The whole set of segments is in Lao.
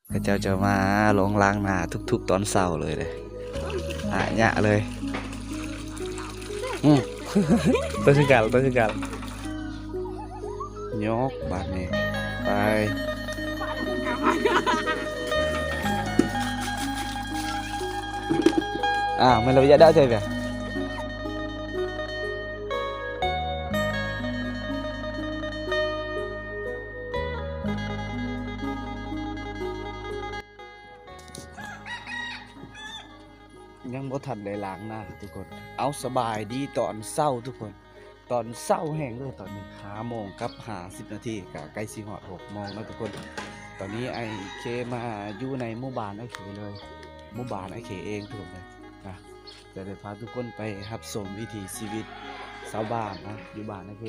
ເຂົາເຈົ້າຈະມາລົງລ້າງໜ້າທຸກໆຕອນເຊົ້າເລີຍເດ້ ອາຍະເລີຍ. ອືມ ໂຕຄືກັນ ໂຕຄືກັນ. ຍົກບາດນີ້ ໄປ. ອ້າວ ແມ່ນລະ ຢາກໄດ້ໃຈແບບ ຍັງບໍ່ທັນໄດ້ລ້າງໜ້າທຸກຄົນ. ເອົາ ສະບາຍດີຕອນເຊົ້າທຸກຄົນ. ຕອນເຊົ້າແຮງເດີ ຕອນນີ້ຫ້າໂມງກັບຫ້າສິບນາທີ ກະໃກ້ຊິຮອດຫົກໂມງແລ້ວທຸກຄົນ. ຕອນນີ້ອ້າຍເຄມາຢູ່ໃນໝູ່ບ້ານອ້າຍເຄເລີຍ ໝູ່ບ້ານອ້າຍເຄເອງທຸກຄົນເລີຍນະ. ຈະໄດ້ພາທຸກຄົນໄປຮັບຊົມວິຖີຊີວິດຊາວບ້ານນະ ຢູ່ບ້ານນະເພ.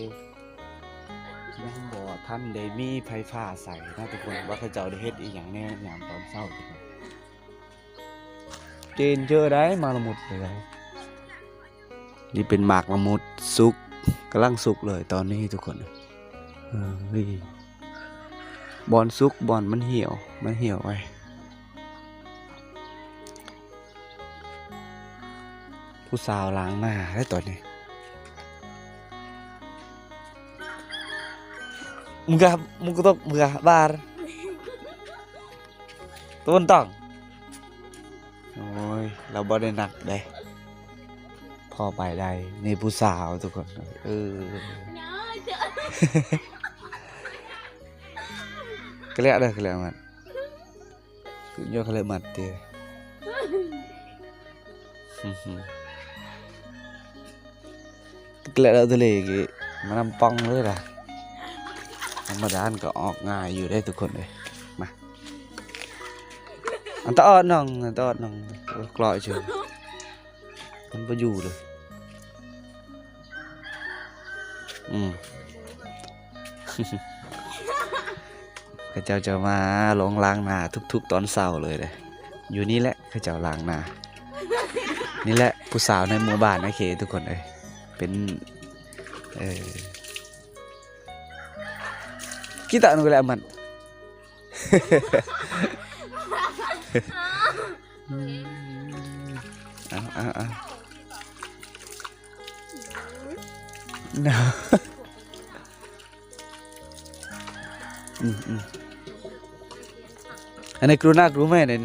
ຍັງບໍ່ທັນໄດ້ມີໄຟຟ້າໃຊ້ນະທຸກຄົນ ວ່າເຂົາເຈົ້າໄດ້ເຮັດອີ່ຫຍັງແດ່ຍາມຕອນເຊົ້າທຸກຄົນ. ເຈນເຈີໄດ້ ໝາກລະມຸດເລີຍ. ນີ້ເປັນໝາກລະມຸດສຸກ ກຳລັງສຸກເລີຍຕອນນີ້ທຸກຄົນ. ເອີຍ ບ່ອນສຸກ ບ່ອນມັນຫ່ຽວ ມັນຫ່ຽວໄວ້. ຜູ້ສາວລ້າງໜ້າແລ້ວຕອນນີ້. ມຶງກະ ມຶງກະຕົກ ມຶງກະບາດ ຕະວັນຕອງ. ໂອ້ຍ ລາວບໍ່ໄດ້ໜັກເດ້ ພໍໄປໄດ້. ນີ້ຜູ້ສາວທຸກຄົນ ເອີ ກະແລະເດີ ກະແລະມັນ. ສຸດຍອດຂະເລີະມັດຕິ ແລະ ເອົາທະເລກີ້ມານຳປ່ອງເລີຍລະ. ທຳມະດາມັນກໍອອກງ່າຍຢູ່ເດ້ທຸກຄົນເອີຍ. ມາ ອັນຕະອອດນ້ອງ ອັນຕະອອດນ້ອງ ກລອຍເຊີ ມັນບໍ່ຢູ່ເລີຍ. ອືມ ເຂົາເຈົ້າຈະມາລົງລ້າງໜ້າທຸກໆຕອນເຊົ້າເລີຍເດ້. ຢູ່ນີ້ແຫຼະເຂົາເຈົ້າລ້າງໜ້າ. ນີ້ແຫຼະຜູ້ສາວໃນໝູ່ບ້ານນະເຂດທຸກຄົນເອີຍ. ເປັນ ເອີ ກິຕານະແຫຼະມັນ. ອືມ ເອົາ ເອົາ ເອົາ ອືມ ອືມ ອັນນີ້ກຣູນາກຣູແມ່ເດ້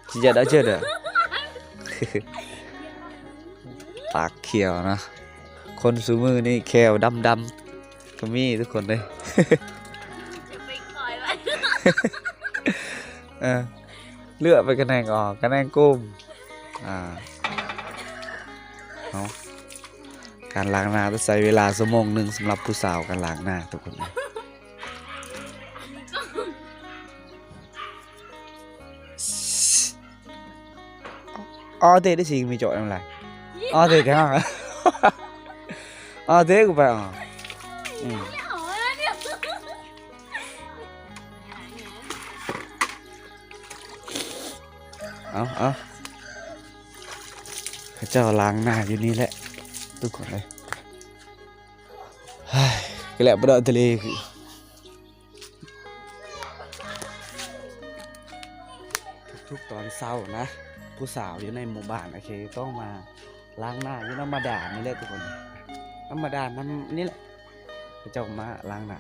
ຊິຈະໄດ້ເຈີເດີ ປາກຂຽວເນາະ. ຄົນຊຸມື້ນີ້ແຂ້ວດຳໆ ກໍມີທຸກຄົນເດ້. ເອີ ເລືອກໄປຂະແໜງອອກ ຂະແໜງກຸ້ມ. ອ່າ ເອົາ ການລ້າງໜ້າຕ້ອງໃຊ້ເວລາຊົ່ວໂມງໜຶ່ງ ສຳລັບຜູ້ສາວການລ້າງໜ້າທຸກຄົນ. ອໍ ເຕະໄດ້ຊິມີເຈາະນ້ຳລາຍ. ອໍ ເຕະແກ. ອໍ ເຕະກູໄປ. ອໍ ອືມ ເອົາ ເອົາ ເຂົາເຈົ້າລ້າງໜ້າຢູ່ນີ້ແຫຼະທຸກຄົນເອີຍ. ເຮີ້ຍ ກະແລະບໍ່ໄດ້ທະເລ. ທຸກໆຕອນເຊົ້ານະ ຜູ້ສາວຢູ່ໃນໝູ່ບ້ານ ໂອເຄ ຕ້ອງມາລ້າງໜ້າຢູ່ນ້ຳບາດານນີ້ແຫຼະທຸກຄົນ. ນ້ຳບາດານນຳນີ້ແຫຼະ ເຂົາເຈົ້າມາລ້າງໜ້າ.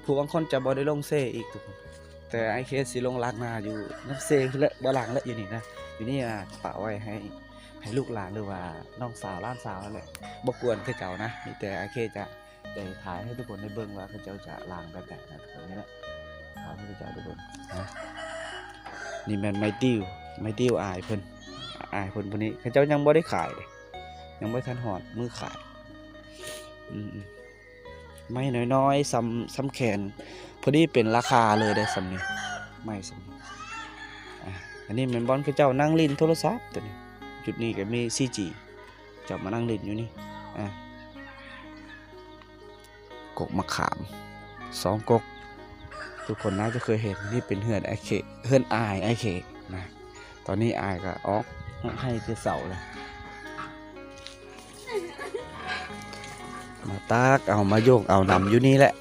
ຜູ້ບາງຄົນຈະບໍ່ໄດ້ລົງເຊອີກທຸກຄົນ ແຕ່ອ້າຍເຄຊິລົງລ້າງໜ້າຢູ່ນ້ຳເຊພຸ້ນແຫຼະ ບໍ່ລ້າງແຫຼະຢູ່ນີ້ນະ. ຢູ່ນີ້ນະ ປະໄວ້ໃຫ້ ໃຫ້ລູກຫຼານ ຫຼືວ່ານ້ອງສາວຫຼານສາວນັ້ນແຫຼະ ບໍ່ກວນຄືເກົ່ານະ. ມີແຕ່ອ້າຍເຄຈະ ໄດ້ຖ່າຍໃຫ້ທຸກຄົນໄດ້ເບິ່ງວ່າເຂົາເຈົ້າຈະລ້າງແບບໃດນະ. ນີ້ແຫຼະ ຂອບໃຫ້ເຈົ້າທຸກຄົນນະ. ນີ້ແມ່ນໄມ້ຕິ້ວ ໄມ້ຕິ້ວອ້າຍເພິ່ນ ອ້າຍເພິ່ນຜູ້ນີ້ ເຂົາເຈົ້າຍັງບໍ່ໄດ້ຂາຍເດ້ ຍັງບໍ່ທັນຮອດມື້ຂາຍ. ອືມ ໄມ້ນ້ອຍໆ ສ່ຳ ສ່ຳແຂນ ພໍດີເປັນລາຄາເລີຍເດ້ ສ່ຳນີ້ ໄມ້ສ່ຳນີ້. ອ່າ ອັນນີ້ແມ່ນບ່ອນເຂົາເຈົ້ານັ່ງຫຼິ້ນໂທລະສັບ ໂຕນີ້ ຈຸດນີ້ກໍມີ ສີ່ຈີ ເຈົ້າມານັ່ງຫຼິ້ນຢູ່ນີ້. ອ່າ ກົກມະຂາມສອງກົກ ທຸກຄົນໜ້າຈະເຄີຍເຫັນ. ນີ້ເປັນເຮືອນອ້າຍເຄ ເຮືອນອ້າຍອ້າຍເຄນະ. ຕອນນີ້ອ້າຍກໍອອກໄຮ່ແຕ່ເຊົ້າແລ້ວ ມາຕາກເອົາ ມາໂຍກເອົານຳຢູ່ນີ້ແຫຼະ.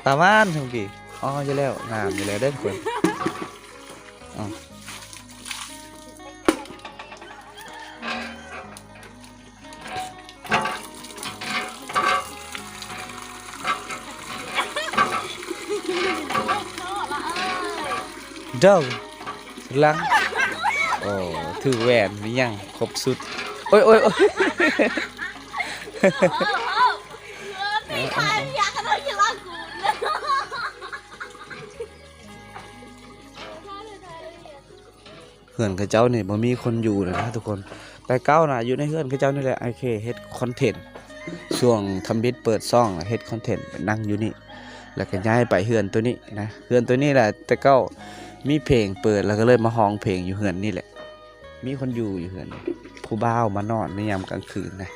ປາຫວານ ສອງປີ. ອໍ ຢູ່ແລ້ວ ງາມຢູ່ແລ້ວເດີທຸກຄົນ. ອໍ ເດີ ຫຼັງ ໂອ້ ຖືແຫວນມີຫຍັງຄົບຊຸດ. ໂອ້ຍ ໂອ້ຍ ໂອ້ຍ ເຮືອນເຂົາເຈົ້ານີ້ບໍ່ມີຄົນຢູ່ເລີຍນະທຸກຄົນ. ແຕ່ເກົ່ານະ ຢູ່ໃນເຮືອນເຂົາເຈົ້ານີ້ແຫຼະ ອ້າຍເຄເຮັດຄອນເທັນ. ຊ່ວງທຳອິດເປີດຊ່ອງ ເຮັດຄອນເທັນ ໄປນັ່ງຢູ່ນີ້ ແລ້ວກໍຍ້າຍໄປເຮືອນໂຕນີ້ນະ. ເຮືອນໂຕນີ້ແຫຼະ ແຕ່ເກົ່າມີເພງເປີດ ແລ້ວກໍເລີຍມາຮ້ອງເພງຢູ່ເຮືອນນີ້ແຫຼະ. ມີຄົນຢູ່ ຢູ່ເຮືອນນີ້ ຜູ້ບ່າວມານອນໃນຍາມກາງຄືນນະ.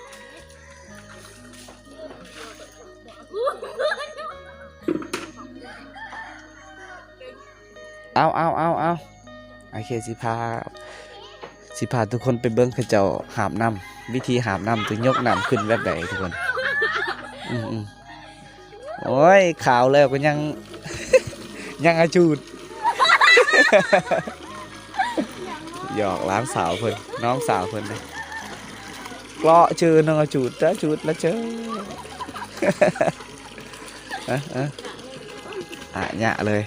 ເອົາ ເອົາ ເອົາ ເອົາ ໂອເຄ ຊິພາ ຊິພາທຸກຄົນໄປເບິ່ງເຂົາເຈົ້າຫາບນ້ຳ ວິທີຫາບນ້ຳ ຕ້ອງຍົກນ້ຳຂຶ້ນແບບໃດທຸກຄົນ. ອືມໆ ໂອ້ຍ ຂາວແລ້ວກໍຍັງ ຍັງອາຈູດ ຫຍອກຫຼານສາວເພິ່ນ ນ້ອງສາວເພິ່ນນະ ເກາະເຈີນ້ອງອາຈູດ ອາຈູດລະເຈີ ເອີ ອະຍະເລີຍ.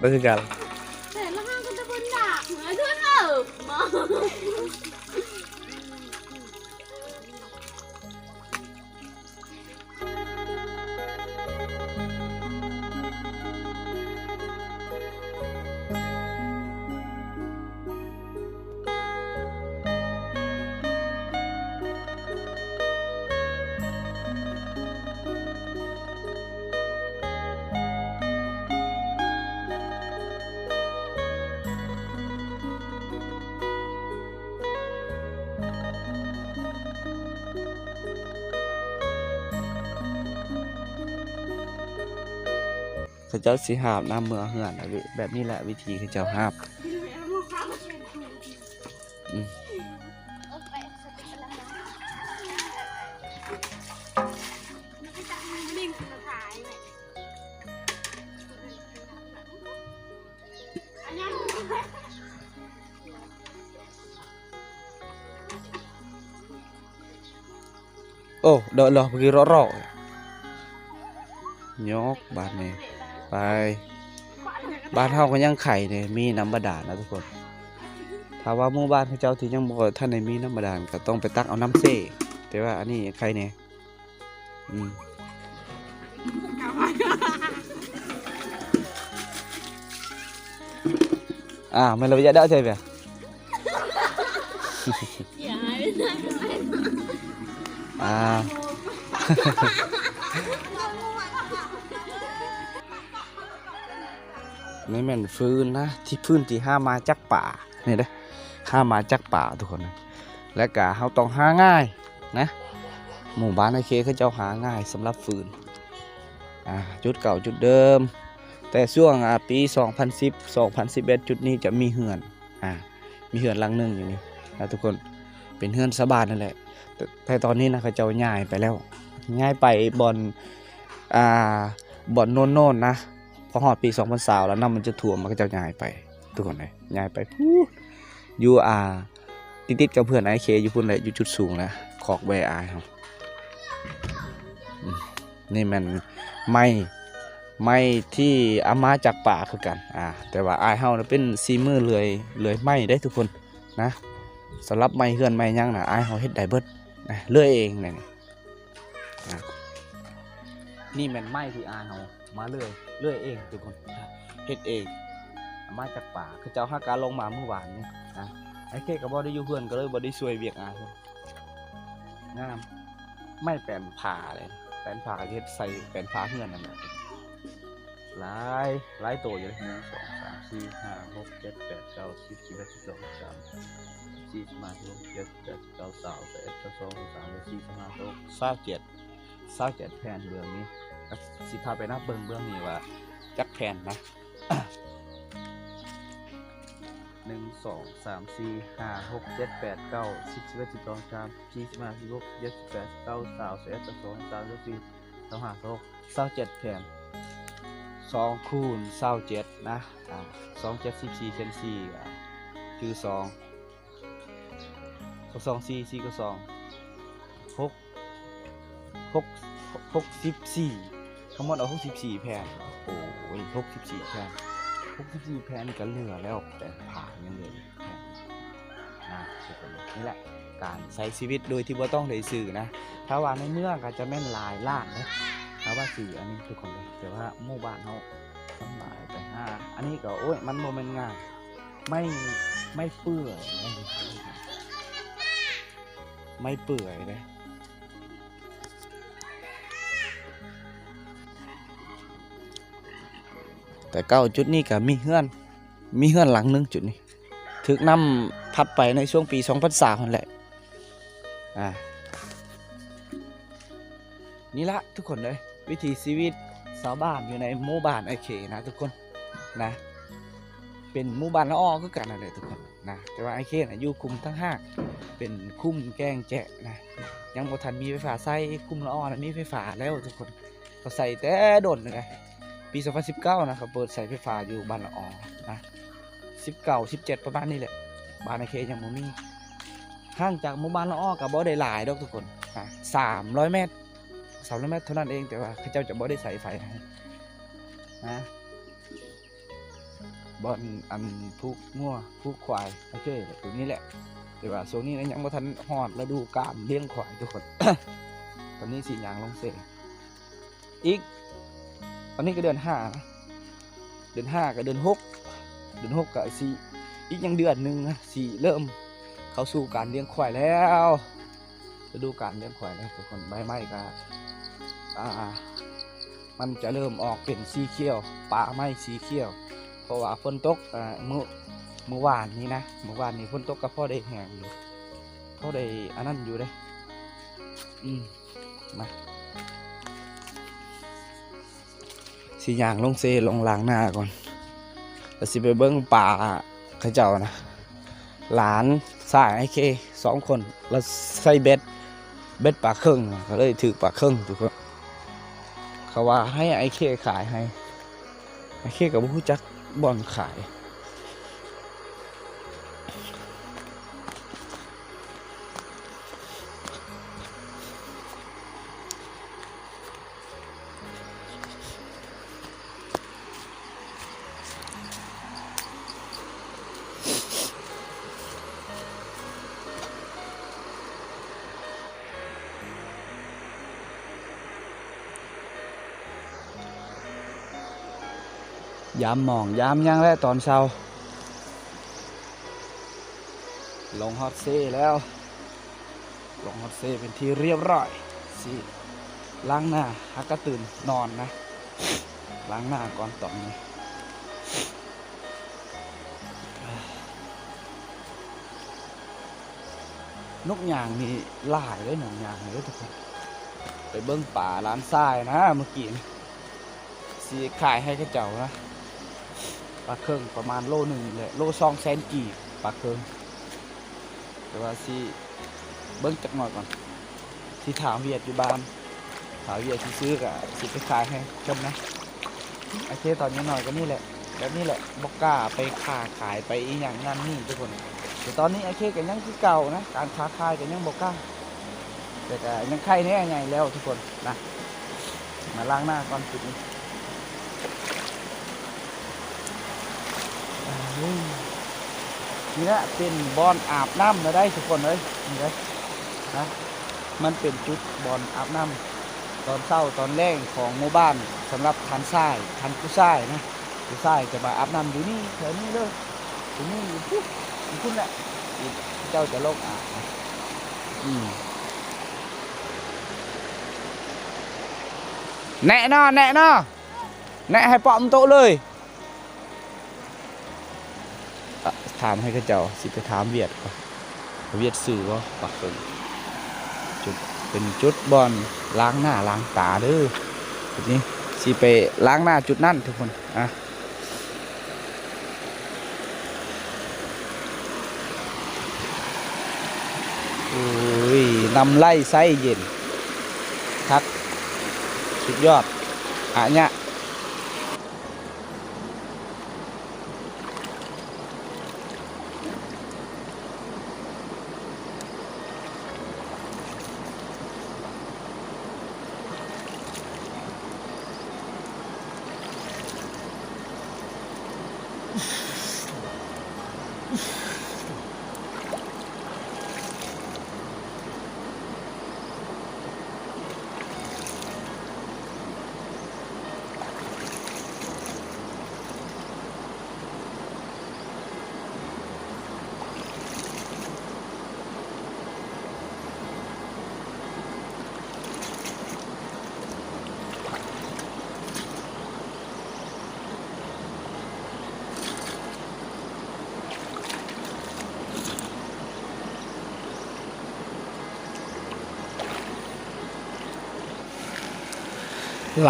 ບໍ່ຄືກັນ ແຕ່ລະຫ້າງກໍຈະເບິ່ງໜັກເດີເດີ. ເຂົາເຈົ້າຊິຫາບນ້ຳເມືອເຮືອນ ແບບນີ້ແຫຼະ ວິທີເຂົາເຈົ້າຫາບ. ອືມ ໂອ້ ເດາະເລາະ ເມື່ອກີ້ເລາະເລາະ ຍົກບາດນີ້ໄປ. ບ້ານເຮົາກໍຍັງໄຂເດ້ ມີນ້ຳບາດານນະທຸກຄົນ. ຖ້າວ່າໝູ່ບ້ານເຂົາເຈົ້າທີ່ຍັງບໍ່ທັນໄດ້ມີນ້ຳບາດານ ກໍຕ້ອງໄປຕັກເອົານ້ຳເຊ. ແຕ່ວ່າອັນນີ້ໄຄແດ່. ອືມ ອ່າ ແມ່ນລະ ຢ່າເດາະໃສ່ເບຍ ອ່າ ນີ້ແມ່ນຟືນນະ ທີ່ຟືນທີ່ຫາມາຈາກປ່າ. ນີ້ເດ້ ຫາມາຈາກປ່າທຸກຄົນ ແລະກະເຮົາຕ້ອງຫາງ່າຍນະ. ໝູ່ບ້ານໄອເຄເຂົາເຈົ້າຫາງ່າຍສຳລັບຟືນ ອ່າ ຈຸດເກົ່າຈຸດເດີມ. ແຕ່ຊ່ວງ ອ່າ ປີສອງພັນສິບ ສອງພັນສິບເອັດ ຈຸດນີ້ຈະມີເຮືອນ ອ່າ ມີເຮືອນຫຼັງໜຶ່ງຢູ່ນີ້ນະທຸກຄົນ ເປັນເຮືອນຊາວບ້ານນັ້ນແຫຼະ. ແຕ່ ແຕ່ຕອນນີ້ນະ ເຂົາເຈົ້າຍ້າຍໄປແລ້ວ ຍ້າຍໄປບ່ອນ ອ່າ ບ່ອນໂນນໆ ນະ. ພໍຮອດປີສອງພັນຊາວແລ້ວ ນ້ຳມັນຈະຖ້ວມ ເຂົາເຈົ້າຍ້າຍໄປ ທຸກຄົນເອີຍ ຍ້າຍໄປພຸ້ນ ຢູ່ ອ່າ ຕິດໆ ກັບເຮືອນອ້າຍເຄຢູ່ພຸ້ນແຫຼະ ຢູ່ຈຸດສູງນະ ຄອກແວອ້າຍເຮົາ. ອືມ ນີ້ແມ່ນໄມ້ ໄມ້ທີ່ເອົາມາຈາກປ່າຄືກັນ ອ່າ ແຕ່ວ່າອ້າຍເຮົານະເປັນສີມືເລື່ອຍ ເລື່ອຍໄມ້ເດ້ທຸກຄົນນະ. ສຳລັບໄມ້ເຮືອນໄມ້ຫຍັງນະ ອ້າຍເຮົາເຮັດໄດ້ເບິດນະ ເລື່ອຍເອງນະ. ອ່າ ນີ້ແມ່ນໄມ້ທີ່ອ້າຍເຮົາມາເລື່ອຍ ເລື່ອຍເອງທຸກຄົນ ເຮັດເອງ ເອົາມາຈາກປ່າ ເຂົາເຈົ້າຫາກະລົງມາມື້ວານນີ້ນະ. ອ້າຍເຄກໍບໍ່ໄດ້ຢູ່ເຮືອນ ກໍເລີຍບໍ່ໄດ້ຊ່ວຍວຽກອ້າຍເພິ່ນ. ງາມ ໄມ້ແປ້ນຜ້າເດ້ ແປ້ນຜ້າເຮັດໃສ່ແປ້ນຜ້າເຮືອນນັ້ນແຫຼະ. ຫຼາຍ ຫຼາຍໂຕຢູ່ເດ້ ໜຶ່ງ ສອງ ສາມ ສີ່ ຫ້າ ຫົກ ເຈັດ ແປດ ເກົ້າ ສິບ ສິບເອັດ ສິບສອງ ສິບສາມ ສິບສີ່ ສິບຫ້າ ສິບຫົກ ສິບເຈັດ ສິບແປດ ສິບເກົ້າ ຊາວ ຊາວເອັດ ຊາວສອງ ຊາວສາມ ຊາວສີ່ ຊາວຫ້າ ຊາວຫົກ ຊາວເຈັດ ແຜ່ນເບື້ອງນີ້ ກໍຊິພາໄປນັບເບິ່ງເບື້ອງນີ້ວ່າຈັກແຜ່ນນະ. ໜຶ່ງ ສອງ ສາມ ສີ່ ຫ້າ ຫົກ ເຈັດ ແປດ ເກົ້າ ສິບ ສິບເອັດ ສິບສອງ ສິບສາມ ສິບສີ່ ສິບຫ້າ ສິບຫົກ ສິບເຈັດ ສິບແປດ ສິບເກົ້າ ຊາວ ຊາວເອັດ ຊາວສອງ ຊາວສາມ ຊາວສີ່ ຊາວຫ້າ ຊາວຫົກ ຊາວເຈັດແຜ່ນ ສອງຄູນຊາວເຈັດນະ. ອ່າ ສອງ ເຈັດ ສິບສີ່ ຂຽນສີ່ ອ່າ ຈື່ສອງ ສອງ ສອງ ສີ່ ສີ່ ເກົ້າ ສອງ ຫົກ ຫົກ ຫົກສິບສີ່ ທັງໝົດເອົາຫົກສິບສີ່ແຜ່ນ. ໂອ້ຍ ຫົກສິບສີ່ແຜ່ນ ຫົກສິບສີ່ແຜ່ນກໍເຫຼືອແລ້ວ ແຕ່ຜ້າຍັງເຫຼືອຢູ່ແຜ່ນນະ. ນີ້ແຫຼະການໃຊ້ຊີວິດໂດຍທີ່ບໍ່ຕ້ອງໄດ້ຊື້ນະ. ຖ້າວ່າໃນເມືອງກໍຈະແມ່ນຫຼາຍລ້ານເດ້ ຖ້າວ່າຊື້ອັນນີ້ທຸກຄົນເດ້. ແຕ່ວ່າໝູ່ບ້ານເຮົາສຳບາຍໄປຫາ ອັນນີ້ກໍ ໂອ້ຍ ມັນບໍ່ແມ່ນງ່າຍ ໄມ້ ໄມ້ເປື່ອຍ ໄມ້ເປື່ອຍເດ້. ແຕ່ເກົ່າຈຸດນີ້ກໍມີເຮືອນ ມີເຮືອນຫຼັງໜຶ່ງຈຸດນີ້ ຖືກນ້ຳພັດໄປໃນຊ່ວງປີສອງພັນຊາວຫັ້ນແຫຼະ. ອ່າ ນີ້ລະທຸກຄົນເອີຍ ວິຖີຊີວິດຊາວບ້ານຢູ່ໃນໝູ່ບ້ານອ້າຍເຄນະທຸກຄົນນະ. ເປັນໝູ່ບ້ານລະອໍຄືກັນນັ້ນແຫຼະທຸກຄົນນະ ແຕ່ວ່າອ້າຍເຄນະຢູ່ຄຸ້ມທາງຫາກ ເປັນຄຸ້ມແກ້ງແຈະນະ ຍັງບໍ່ທັນມີໄຟຟ້າໃຊ້. ຄຸ້ມລະອໍນະມີໄຟຟ້າແລ້ວທຸກຄົນ ເຂົາໃຊ້ແຕ່ດົນແລ້ວນະ ປີສອງພັນສິບເກົ້ານະ ເຂົາເປີດໃຊ້ໄຟຟ້າຢູ່ບ້ານລະອໍນະ ສິບເກົ້າ ສິບເຈັດ ປະມານນີ້ແຫຼະ. ບ້ານອ້າຍເຄຍັງບໍ່ມີ ຫ່າງຈາກໝູ່ບ້ານລະອໍກໍບໍ່ໄດ້ຫຼາຍດອກທຸກຄົນນະ ສາມຮ້ອຍແມັດ ສາມຮ້ອຍແມັດເທົ່ານັ້ນເອງ ແຕ່ວ່າເຂົາເຈົ້າຈະບໍ່ໄດ້ໃຊ້ໄຟໃຫ້ນະ. ບ່ອນອັນຜູກງົວຜູກຄວາຍ ໂອເຄ ແບບນີ້ແຫຼະ. ແຕ່ວ່າຊ່ວງນີ້ນະຍັງບໍ່ທັນຮອດລະດູການລ້ຽງຄວາຍທຸກຄົນ ຕອນນີ້ຊິຍ່າງລົງເຊອີກ ຕອນນີ້ກໍເດືອນຫ້ານະ ເດືອນຫ້າກໍເດືອນຫົກ ເດືອນຫົກກໍຊິອີກຍັງເດືອນໜຶ່ງນະ ຊິເລີ່ມເຂົ້າສູ່ການລ້ຽງຄວາຍແລ້ວ. ລະດູການລ້ຽງຄວາຍແລ້ວທຸກຄົນ ໃບໄມ້ກໍ ອ່າ ມັນຈະເລີ່ມອອກເປັນສີຂຽວ ປາໄມ້ສີຂຽວ ເພາະວ່າຝົນຕົກ ອ່າ ມື້ ມື້ວານນີ້ນະ ມື້ວານນີ້ຝົນຕົກກໍພໍໄດ້ແຫ້ງຢູ່ ພໍໄດ້ອັນນັ້ນຢູ່ເດ້. ອືມ ມາ ຊິຍ່າງລົງເຊລົງລ້າງໜ້າກ່ອນ ແລ້ວຊິໄປເບິ່ງປາເຂົາເຈົ້ານະ. ຫຼານຊາຍອ້າຍເຄສອງຄົນ ລະໃສ່ເບັດ ເບັດປາເຄິ່ງ ກໍເລີຍຖືກປາເຄິ່ງທຸກຄົນ. ເຂົາວ່າໃຫ້ອ້າຍເຄຂາຍໃຫ້ ອ້າຍເຄກໍບໍ່ຮູ້ຈັກບ່ອນຂາຍ. ຍາມໝອງຍາມຫຍັງແຫຼະຕອນເຊົ້າ. ລົງຮອດເຊແລ້ວ ລົງຮອດເຊເປັນທີ່ຮຽບຮ້ອຍ ຊິລ້າງໜ້າ ຫາກະຕື່ນນອນນະ ລ້າງໜ້າກ່ອນຕອນນີ້. ນົກຍາງນີ້ຫຼາຍເດ້ ນົກຍາງນີ້ເດ້ທຸກຄົນ. ໄປເບິ່ງປາຫຼານຊາຍນະ ເມື່ອກີ້ນີ້ ຊິຂາຍໃຫ້ເຂົາເຈົ້ານະ ປາເຄິ່ງປະມານໂລໜຶ່ງແຫຼະ ໂລສອງແສນກີບ ປາເຄິ່ງ. ແຕ່ວ່າຊິເບິ່ງຈັກໜ້ອຍກ່ອນ ຊິຖາມວຽດຢູ່ບ້ານ ຖ້າວຽດຊິຊື້ກໍຊິໄປຂາຍໃຫ້ເພິ່ນນະ. ໂອເຄ ຕອນຍັງນ້ອຍກໍນີ້ແຫຼະ ແບບນີ້ແຫຼະ ບໍ່ກ້າໄປຄ້າຂາຍໄປອີ່ຫຍັງນັ້ນນີ້ທຸກຄົນ. ແຕ່ຕອນນີ້ໂອເຄກໍຍັງຄືເກົ່ານະ ການຄ້າຂາຍກໍຍັງບໍ່ກ້າ ແຕ່ກໍຍັງໄຄແດ່ໃຫຍ່ແລ້ວທຸກຄົນນະ. ມາລ້າງໜ້າກ່ອນຈຸດນີ້. ນີ້ແຫຼະເປັນບ່ອນອາບນ້ຳນະໄດ໋ທຸກຄົນເອີຍ ນີ້ເດ້ນະ ມັນເປັນຈຸດບ່ອນອາບນ້ຳ ຕອນເຊົ້າຕອນແລງຂອງໝູ່ບ້ານ ສຳລັບທ່ານຊາຍ ທ່ານຜູ້ຊາຍນະ ຜູ້ຊາຍຈະມາອາບນ້ຳຢູ່ນີ້ ແຖວນີ້ເລີຍ ຢູ່ນີ້ ຢູ່ພຸ້ນ ຢູ່ພຸ້ນແຫຼະ ເຈົ້າຈະລົງອາບນະ ອືມ ແນະນໍ ແນະນໍ ແນະໃຫ້ເປາະມັນໂຕະເລີຍ. ອະ ຖາມໃຫ້ເຂົາເຈົ້າ ຊິໄປຖາມຫວຽດກ່ອນ ຫວຽດຊື່ບໍ່? ປັກເບິ່ງ ຈຸດ ເປັນຈຸດບ່ອນລ້າງໜ້າລ້າງຕາເດີ້ ຈຸດນີ້ ຊິໄປລ້າງໜ້າຈຸດນັ້ນທຸກຄົນ ອະ. ໂອ້ຍ ນ້ຳໄຫຼໃສເຢັນ ຄັກ ສຸດຍອດ ອະຍະ.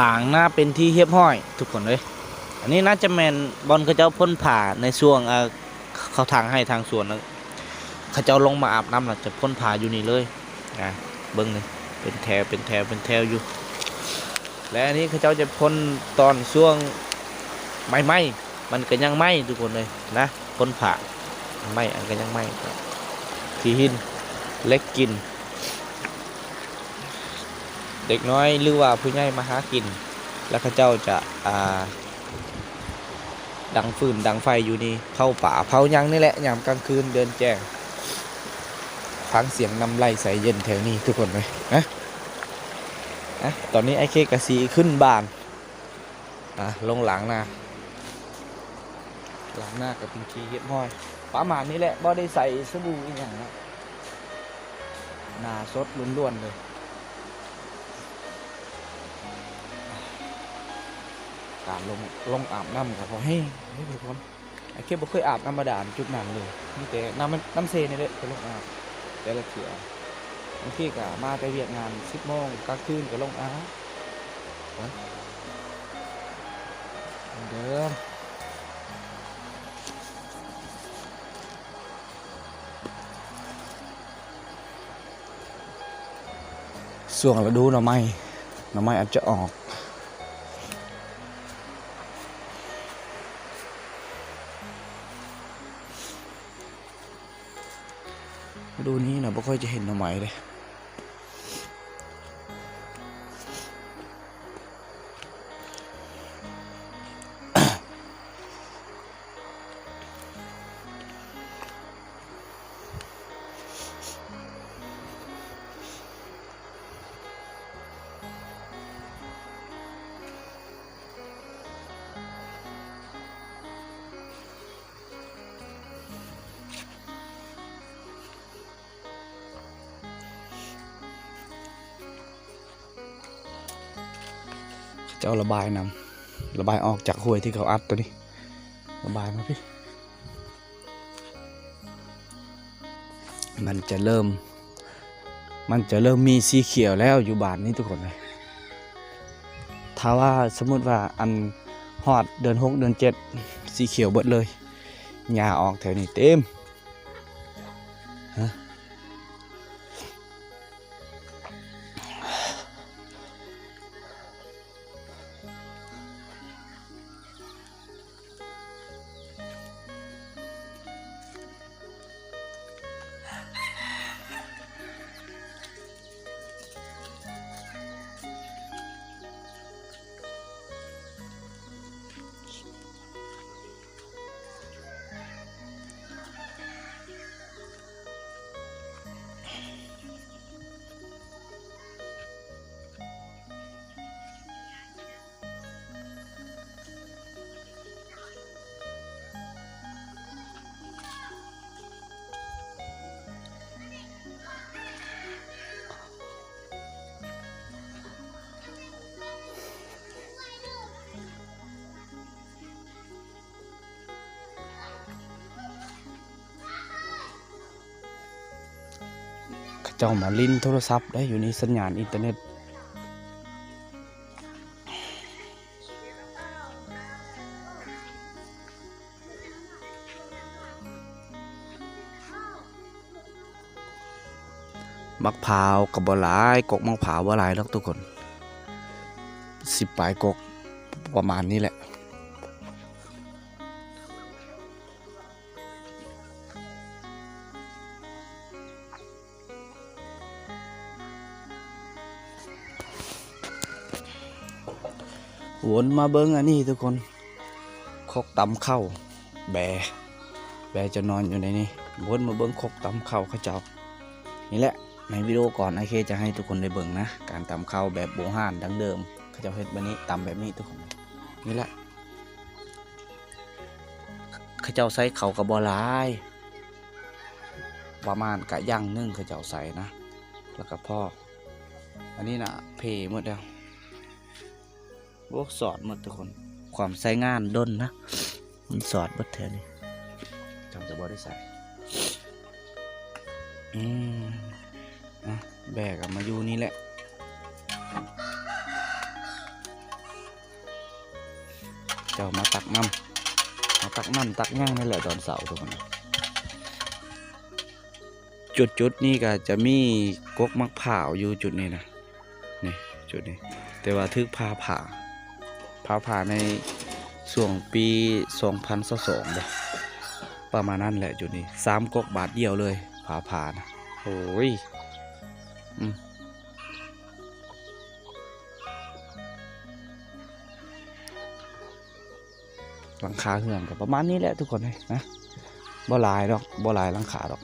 ລ້າງໜ້າເປັນທີ່ຮຽບຮ້ອຍທຸກຄົນເອີຍ. ອັນນີ້ໜ້າຈະແມ່ນບ່ອນເຂົາເຈົ້າພົ້ນຜາໃນຊ່ວງ ເອີ ເຂົາທາງໄຮ່ທາງສວນນະ ເຂົາເຈົ້າລົງມາອາບນ້ຳລະຈະພົ້ນຜາຢູ່ນີ້ເລີຍ. ອາ ເບິ່ງນີ້ ເປັນແຖວ ເປັນແຖວ ເປັນແຖວຢູ່ ແລະ ອັນນີ້ເຂົາເຈົ້າຈະພົ້ນຕອນຊ່ວງໃໝ່ໆ ມັນກະຍັງໃໝ່ທຸກຄົນເອີຍນະ ພົ້ນຜາ ໄມ້ອັນກະຍັງໃໝ່ ຂີ້ຫີນ ເຫຼັກກິນ ເດັກນ້ອຍ ຫຼືວ່າຜູ້ໃຫຍ່ມາຫາກິນ ແລ້ວເຂົາເຈົ້າຈະ ອ່າ ດັງຟືນດັງໄຟຢູ່ນີ້ ເຜົາປາເຜົາຫຍັງນີ້ແຫຼະ ຍາມກາງຄືນເດືອນແຈ້ງ ຟັງສຽງນ້ຳໄຫຼໃສເຢັນແຖວນີ້ທຸກຄົນເອີຍ ນະ ນະ. ຕອນນີ້ອ້າຍເຄກະຊິຂຶ້ນບ້ານ ອ່າ ລົງລ້າງໜ້າ ລ້າງໜ້າກະເປັນທີ່ຮຽບຮ້ອຍ ປະມານນີ້ແຫຼະ ບໍ່ໄດ້ໃສ່ສະບູອີ່ຫຍັງເນາະ ໜ້າສົດລ້ວນໆເລີຍ. ການລົງ ລົງອາບນ້ຳກະພໍແຮງເດ້ທຸກຄົນ ອ້າຍເຄກບໍ່ເຄີຍອາບນ້ຳບາດານຈຸດນັ້ນເລີຍ ມີແຕ່ນ້ຳ ນ້ຳເຊນີ້ແຫຼະໄປລົງອາບແຕ່ລະເທື່ອ ບາງທີກະມາແຕ່ວຽກງານ ສິບໂມງກາງຄືນກະລົງອາບ ເດີ. ຊ່ວງລະດູໜໍ່ໄມ້ ໜໍ່ໄມ້ອາດຈະອອກ ລະດູນີ້ນະ ບໍ່ຄ່ອຍຈະເຫັນໜໍ່ໄມ້ເດ້. ເຂົາເຈົ້າລະບາຍນ້ຳ ລະບາຍອອກຈາກຫ້ວຍທີ່ເຂົາອັດໂຕນີ້ ລະບາຍມາພີ້ ມັນຈະເລີ່ມ ມັນຈະເລີ່ມມີສີຂຽວແລ້ວຢູ່ບ້ານນີ້ທຸກຄົນເອີຍ. ຖ້າວ່າສົມມຸດວ່າ ອັນ ຮອດເດືອນຫົກເດືອນເຈັດ ສີຂຽວເບິດເລີຍ ຫຍ້າອອກແຖວນີ້ເຕັມ. ເ ເຈົ້າມາຫຼິ້ນໂທລະສັບໄດ້ ຢູ່ນີ້ສັນຍານອິນເຕີເນັດ. ໝາກພ້າວກໍບໍ່ຫຼາຍ, ກົກໝາກພ້າວບໍ່ຫຼາຍດອກທຸກຄົນ, ສິບປາຍກົກ ປະມານນີ້ແຫຼະ. ວົນມາເບິ່ງອັນນີ້ທຸກຄົນ, ຄົກຕຳເຂົ້າ ແບ ແບຈະນອນຢູ່ໃນນີ້. ວົນມາເບິ່ງຄົກຕຳເຂົ້າເຂົາເຈົ້າ. ນີ້ແຫຼະ ໃນວິດີໂອກ່ອນ ອ້າຍເຄຈະໃຫ້ທຸກຄົນໄດ້ເບິ່ງນະ, ການຕຳເຂົ້າແບບບູຮານດັ້ງເດີມ ເຂົາເຈົ້າເຮັດແບບນີ້ ຕຳແບບນີ້ທຸກຄົນ. ນີ້ແຫຼະ ເຂົາເຈົ້າໃສ່ເຂົ້າກໍບໍ່ຫຼາຍ, ປະມານກະຢ່າງໜຶ່ງເຂົາເຈົ້າໃສ່ນະ ແລ້ວກໍພໍ. ອັນນີ້ນະ ເພໝົດແລ້ວ. ໂອ້ ສອດໝົດທຸກຄົນ, ຄວາມໃຊ້ງານດົນນະ ມັນສອດເບິດແຖວນີ້ ຈັ່ງຈະບໍ່ໄດ້ໃສ່. ອືມ ອ່ະ ແບກເອົາມາຢູ່ນີ້ແຫຼະ. ເຈົ້າມາຕັກນ້ຳ ມາຕັກນ້ຳຕັກຫຍັງນີ້ແຫຼະຕອນເຊົ້າທຸກຄົນ. ຈຸດໆນີ້ກໍຈະມີກົກໝາກພ້າວຢູ່ຈຸດນີ້ນະ. ນີ້ ຈຸດນີ້ ແຕ່ວ່າຖືກຟ້າຜ່າ ຟ້າຜ່າໃນຊ່ວງປີສອງພັນຊາວສອງບໍ ປະມານນັ້ນແຫຼະ. ຈຸດນີ້ສາມກົກບາດດຽວເລີຍ ຟ້າຜ່ານະ. ໂອ້ຍ ອືມ ຫຼັງຄາເຮືອນກໍປະມານນີ້ແຫຼະທຸກຄົນເອີຍນະ, ບໍ່ຫຼາຍດອກ ບໍ່ຫຼາຍຫຼັງຄາດອກ.